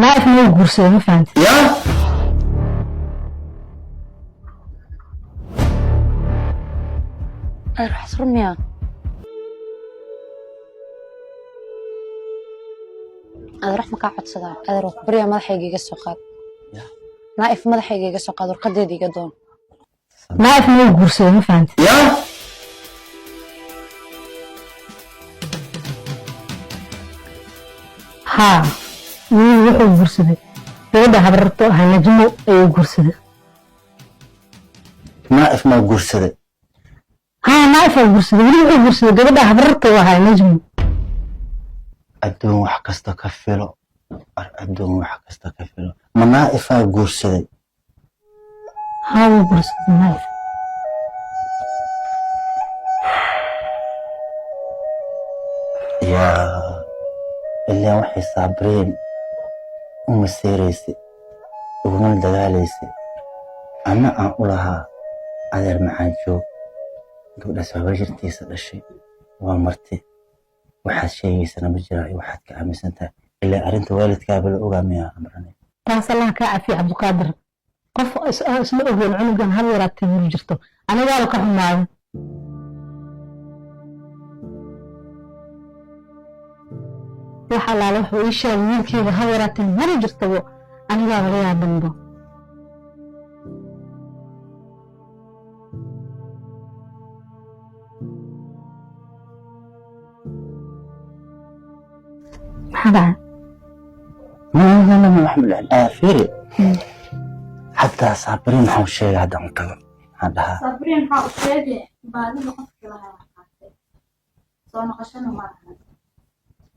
Naaifna wuu guursaday, ma fahanti? Yaa. Adeer, waxaas run miyaa? Adeer, wax ma kaa codsadaa? Adeer, waa ku baryaa, madaxayga iga soo qaad. Ya. Naaif madaxayga iga soo qaad, warqadeeda iga doon. Naaifna wuu guursaday, ma fahanti? Yaa. Haa, wiil wuxuu guursaday gabadha habararto ahaa, Najmo ayuu guursaday. Naaif maa guursaday? Haa, Naaif aa guursaday. Weli wuxuu guursaday gabadha habararta u ahaa, Najmo. Adduun wax kasta ka filo, ar adduun wax kasta ka filo. Ma Naaifaa guursaday? Haa, wuu guursaday Naaif. Yaa, ilaan waxay Saabiriin u maseeraysay ugumana dagaalaysay, anna aan u lahaa, adeer macaan joog, gabdhaas habaashirtiisa dhashay waa marti, waxaad sheegaysana ma jiraa iyo waxaad ka aaminsan tahay, ilaa arrinta waalidkaaba la ogaa miyaa amrane? Taas Allah kaa cafiya, Cabdiqaadir. Qof isma ogeyn cunugan hal yaraatay mur jirto, anigaaba ka xumaaday. Wax allaale wuxuu ii sheegay wiilkeyga hal yaraatay mana jirtabo, anigaaba la yaabanbo. Maxaa dhacay? Fiiri, xataa Saabiriin maxaa u sheegay? Haddaan u tago maxaan dhahaa? Sabriin maxaa u sheegay? Baadida qofkii lahaa qaatay, soo noqoshana ma lahan.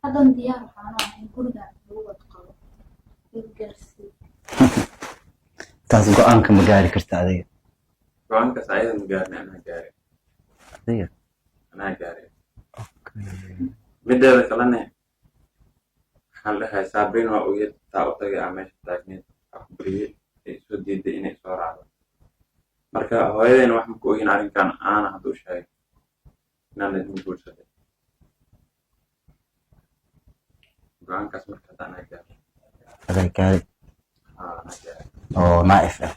Haddan diyaar waxaanu ahay in gurigaan lagu wad qabo, igu gaarsii. Taas go-aanka ma gaari karta adiga. Go-aankaas ayada ma gaarin, anaa gaaray. Adiga? Anaa gaaray. Mideeda kalene, waxaan dhahay Saabrin waa uyad taa u tagay aa meesha taagneed, aa ku bariyey, ay soo diiday inay soo raacdo. Marka hooyadayna wax ma ku ogin arrinkan, aana hadduu sheegay inaan idin guursaday. Go-aankaas marka hadda anaa gaaray. Adaa gaari? Haa, anaa gaaray. Oo Naaif ah?